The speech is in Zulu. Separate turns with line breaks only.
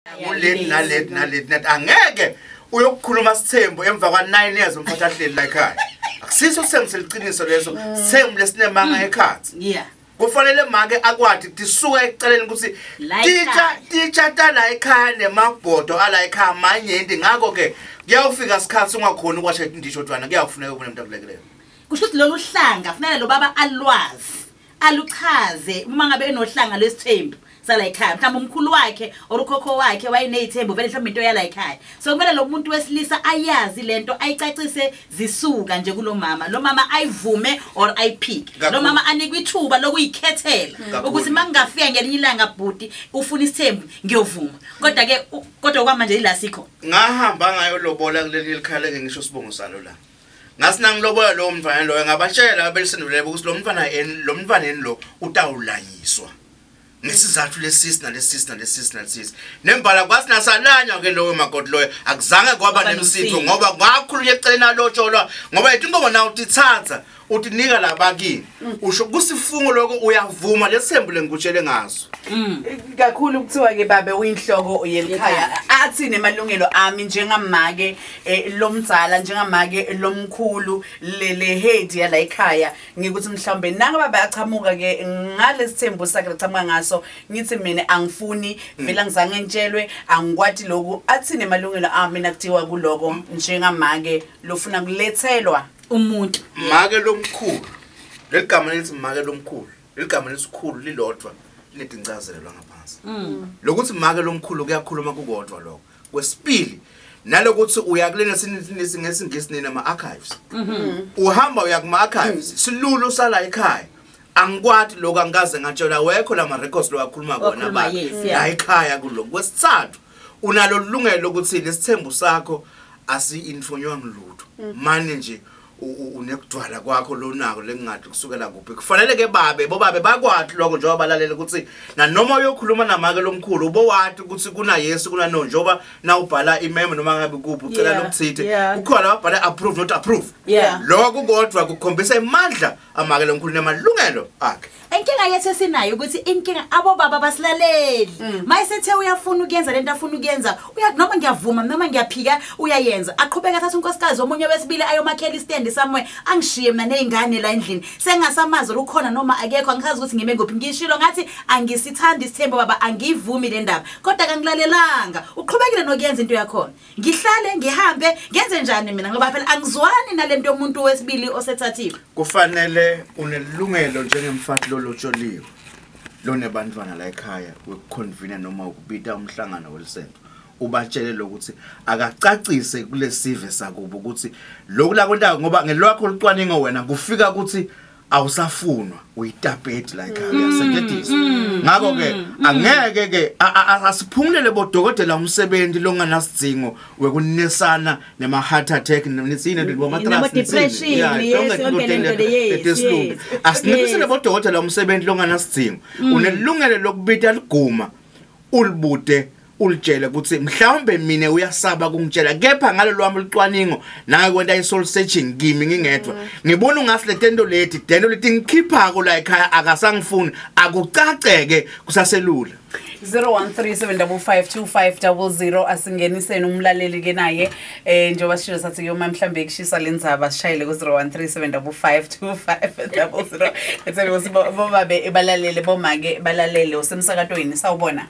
Kuleti naleti naleti nathi angeke uyokukhuluma sithembu emva kwa 9 years umfati ahleli la ekhaya. Akusiso sithembu seliqiniso leso, sithembu lesinemanga ekhathi.
Yeah.
Kufanele make akwati tisuka ekuceleni ukuthi
La
titsha
ekhaya.
titsha tala ekhaya nemabhodo ala ekhaya manyenti, ngakho ke kuyawufika isikhathi ungakhoni ukwasha indisho twana, kuyafuneka kube umuntu akulekelele.
Kusho ukuthi lolu hlanga kufanele lo baba alwazi, aluchaze uma ngabe enohlanga lwesithembu sala ekhaya. Mhlawumbe umkhulu wakhe or ukhokho wakhe wayenezithembu vele mhlawumbe into yala ekhaya. So kumele lo muntu wesilisa ayazi lento, ayicacise zisuka nje kulomama. Lo mama ayivume or ayiphike. Lo
Kakhulu.
mama anikwe ithuba lokuyikhethela
Kakhulu.
ukuthi mangingafika ngelinye ilanga bhuti ufuna isithembu ngiyovuma. Kodwa ke kodwa kwamanje ila sikho.
Ngahamba ngayolobola kuleli likhaya leke ngisho sibongo salo la. Ngasi nangilobola lowo mfana loyo ngabatshela abelisendulele ukuthi lo mfana en lo mfana en lo utawulanyiswa. Ngesizathu lesisi nalesisi nalesisi nalesisi. Nembala kwasi nasalanywa ke lowo makoti loyo akuzange kwaba
Kwaba
nemsitho
nomsindo.
ngoba kwakhulunywa eceleni alotsholwa ngoba ethi inkomo nawe utithatha utinika labakini. Usho kusifungo lokho uyavuma lesithembu lengikutshele ngaso.
Kakhulu kuthiwa ke babe uyinhloko yelikhaya, athi nemalungelo ami njengamake lomdzala, njengamake lomkhulu, le head yala ekhaya, ngikuthi mhlawumbe nangabe bayachamuka ke ngalesithembu sakhe lechamuka ngaso, ngithi mina angifuni vele angizange ngitshelwe, angikwati lokhu, athi nemalungelo ami nakuthiwa kuloko njengamake lofuna kulethelwa
Umuntu.
Make lomkhulu. Leligama lithi make lomkhulu. Leligama lesikhulu lilodwa linetincazelo ngaphansi. Lokuthi make lomkhulu kuyakhuluma kukodwa lokho. Kwesibili nalokuthi uya kulena singesi nina ama archives. Uhamba uya kuma archives, silulu sala ekhaya. Angikwati lokho angikaze ngatshelwa wekho lama records lo akhuluma kona
Wakhuluma,
ba.
yes, yeah.
La ekhaya kuloko. Kwesithathu unalo ilungelo lokuthi lesithembu sakho asi-informwa ngilutho. Manje nje unekudwala kwakho lonako lengathi kusukela kuphi. Kufanele ke babe bobabe bakwathi lokho njengoba balalela ukuthi nanoma uyokhuluma namake lomkhulu ubowati ukuthi kuna Yesu kuna no njengoba nawubhala imemo noma ngabe kuphi ucela lokuthithe kukhona ababhala approve not approve. Lokho kodwa kukhombisa imandla amake lomkhulu nemalungelo akhe.
Inkinga yethu esinayo ukuthi inkinga abobaba basilaleli. Mayisethe uyafuna ukuyenza lento afuna ukuyenza, uya noma ngiyavuma noma ngiyaphika uyayenza. Aqhubeka athathe unkosikazi omunye wesibili ayomakhela istand somewhere, angishiye mina nezingane la endlini. Sengasamazi ukhona noma akekho, angikazi ukuthi ngime kuphi. Ngishilo ngathi angisithandi isithembu baba, angivumi le ndaba. Kodwa kangilalelanga. Uqhubekile nokuyenza into yakhona. Ngihlale ngihambe ngenze njani mina ngoba phela angizwani nalento yomuntu wesibili osethathiwe.
Kufanele unelungelo njengemfati lolotsholiwe lonebantwana la ekhaya wekuconvene noma ukubita umhlangano welisento, ubatshele lokuthi akacacise kulesive sakubo ukuthi lokhu la kwentako ngoba ngelwakho lucwaningo wena kufika ukuthi awusafunwa uyitapeti la ekhaya uyasetshenziswa. Ngakho ke angeke ke asiphumulele bodokotela umsebenzi longanasidingo wekunesana nema heart attack nesine
Nabo depression, yes, yonke lento le, yes, yes.
Asinikisele bodokotela umsebenzi longanasidingo. Unelungelo lokubita liguma ulibude ulitshele ukuthi mhlawumbe mina uyasaba kungitshela kepha ngalo lwami lucwaningo nakwenta i-soul searching kimi ngingedwa ngibona ungathi le tento leti dento leti ngikhiphako la ekhaya akasangifuni, akucaceke kusaselula.
0137552500 asingeniseni umlaleli ke naye njengoba sishilo sathi ke uma mhlambe kushisa lenzaba sishayele ku 0137552500 ethele ukuthi bobabe ebalalele bomake balalele usemsakatweni. Sawubona.